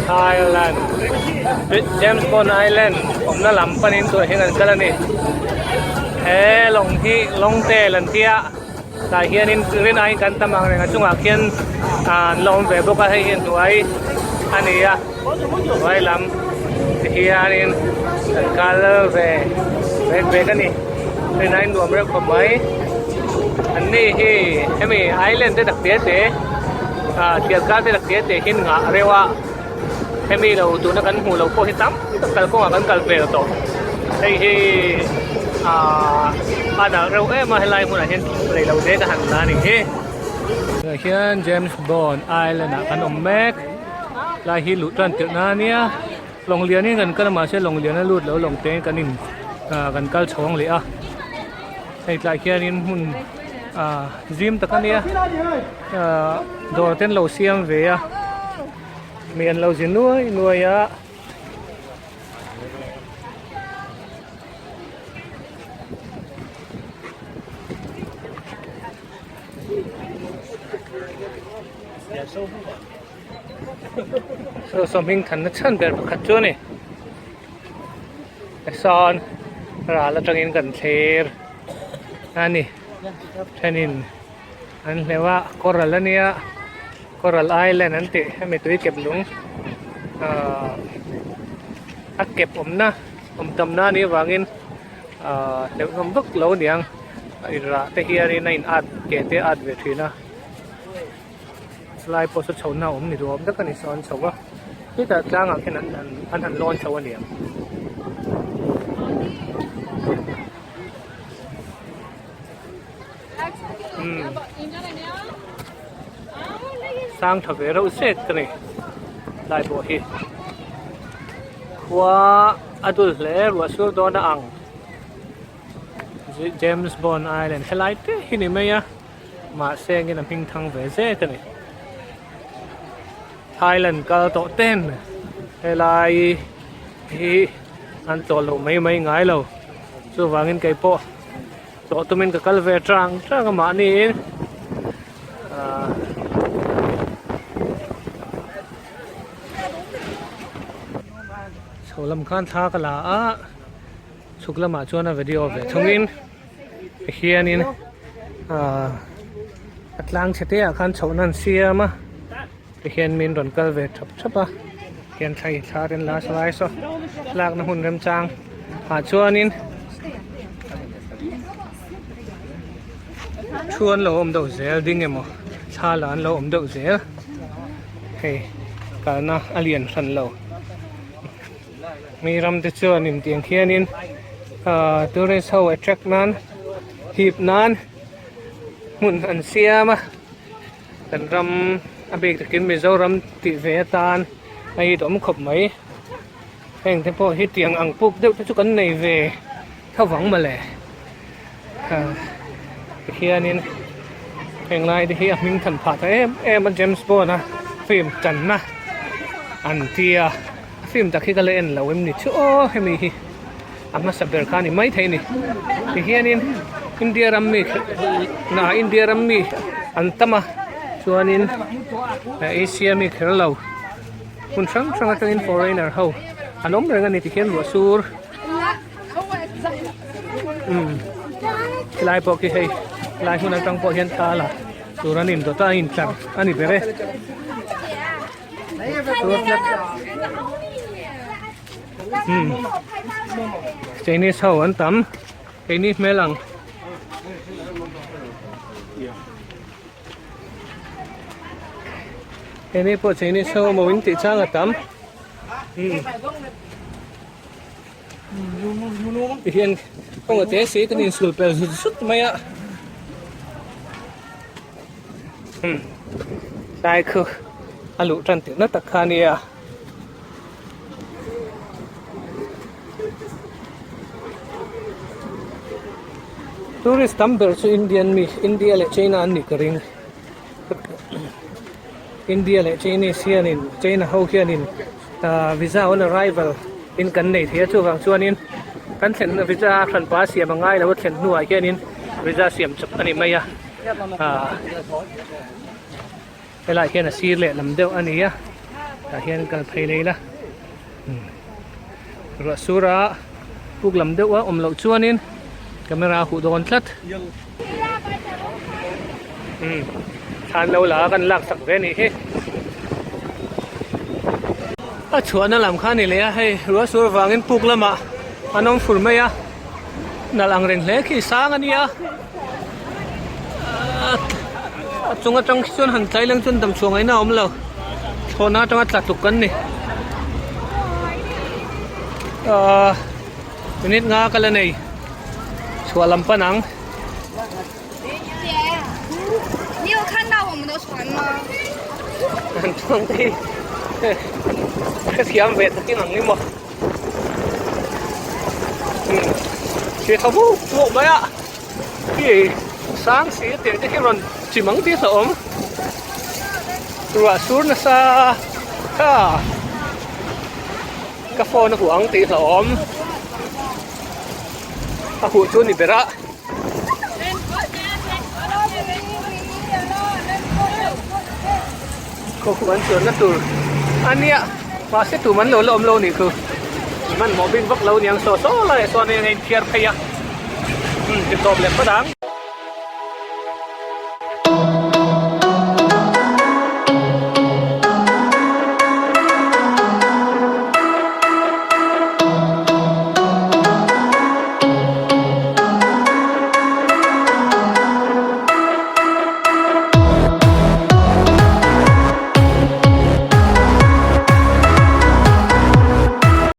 Thailand James Bond Island awmna lam panin tunah hian kan kal a ni he lawng hi lawng tel an tia tah hianin rin aiin kan tam ang reng a chungah khian an la awm ve bawk a hei hi a hnuai a ni a hnuai lam ti hianin kan kal ve vek vek a ni rin aiin nuam reuh khawp mai an ni hi hemi island te tak te te ah thian kar te tak te te hian ngah reuh a hemi lo tuna kan hmuh loh pawh hi tam tak kalkawngah kan kal vel tawh hei hi ah a nalh reuh em a helai hmunah hian rei lo te ka han la a ni hi. Tunah hian James Bond Island ah kan awm mek lai hi luh tan tirh na ania lawng lian in kan kal a mahse lawng lian a lut lo lawng te in kan in ah kan kal chhawng leh a hei tlai khianin hmun ah zim tak ania ah dawr te an lo siam ve a mi an lo zi nuai nuai a. Saw saw hming thanna chhan ber pakhat chu a ni sawn ral atangin kan thlir a ni thenin an hleuh a coral a nia coral island an tih hemi tui kep lung ahh a kep awmna awm tamna a nih avangin ahh hleuh nawm vak lo a niang a inrah te hianin a in at ke te a at ve thin a lai pawh saw chho na awm ni duh awm tak a ni sawn chho a hetah tlangah khian an han an han lawn chho a niang. Sang tha ve reuh zet ka ni lai pawh hi khua a dul hle ruah sur dawn a ang James Bond Island helai te hi ni mai a mahse engin a hming thang ve zet a ni Thailand kal tawh ten helai hi an tlawh loh mai mai ngai lo chuvangin kei pawh tlawh tumin ka kal ve tang tang a mahniin ahh chho lam khan thla ka la a chhuk lamah chuan a video ve thungin hianin ahh a tlang chhe te ah khan chhohna an siam a tihian min rawn kal ve thap thap a hian thla hi thla ren la saw lai saw lakna hun remchang ah chuanin thu an lo awm deuh zel ding emaw thla la an lo awm deuh zel hei kalna a lian hran lo mi ram te chuan in tiang khianin ah tourist ho attract nan hip nan hmun an siam a. Kan ram a bik takin Mizoram tih ve atan a it awm khawp mai. Heng te pawh hi tiang ang puk deuh te chu kan nei ve tho vang mawle. Tikhianin heng lai te hi a hming than phah ta em em a James Bond a film channa an tia a film tak hi ka la en lo em ni chu aw hemi hi a hmasa ber kha a ni maithei a ni tihianin India ram mi na India ram mi an tam a chuanin Asia mi kher lo hmun hrang hrang atangin foreigner ho an awm reng a ni tikhian ruah sur umm helai pawh khi hei helai hmun atang pawh hian thla la tur an indawt a a intlar a ni ber e. Chinese ho an tam keini hmel ang keini pawh Chinese ho maw in tih chang a tam tihian kawng a te si kan insul pel zut zut mai a tlai khu a luh tan tih na tak kha a nia. Tourist tam ber chu Indian mi India leh China an nih ka ring India leh Chinese hianin China ho hianin ah visa on arrival in kan nei thei a chuvang chuanin kan thlen visa hranpa siam a ngai lo a thlen hnuah hianin visa siam chawp a ni mai a. Ah helaiah hian a sir lehlam deuh a ni a tah hian kal phei leh ila ruah sur a puk lam deuh a awm loh chuanin camera a huh dawn tlat umm thlan lo la kan lak sak ve a nih hi a chhuahna lam kha a ni leh a hei ruah sur avangin puk lamah an awm fur mai a. Nalh ang reng hle khi sang a nia a chung atang khi chuan han tlai leng chuan damchhuah ngaihna a awm lo thlawhna atanga tla tluk kan ni ahh minute nga ka la nei chhuah lam pan ang. An chuang te hi hrethiam ve takin ang ni maw. Thli tha vuk vuk mai a khi sang si a tiang te khi rawn chi mang tih a awm ruah sur nasa kha ka phone a huh ang tih a awm a huh chu a ni ber a. Khaw an chuanna tur a nia mahse tum an lo la awm lo nih chu hmanhmawh bik vak lo niang saw saw laiah sawn eng a inthiar phei a umm ti tawp leh phawt ang.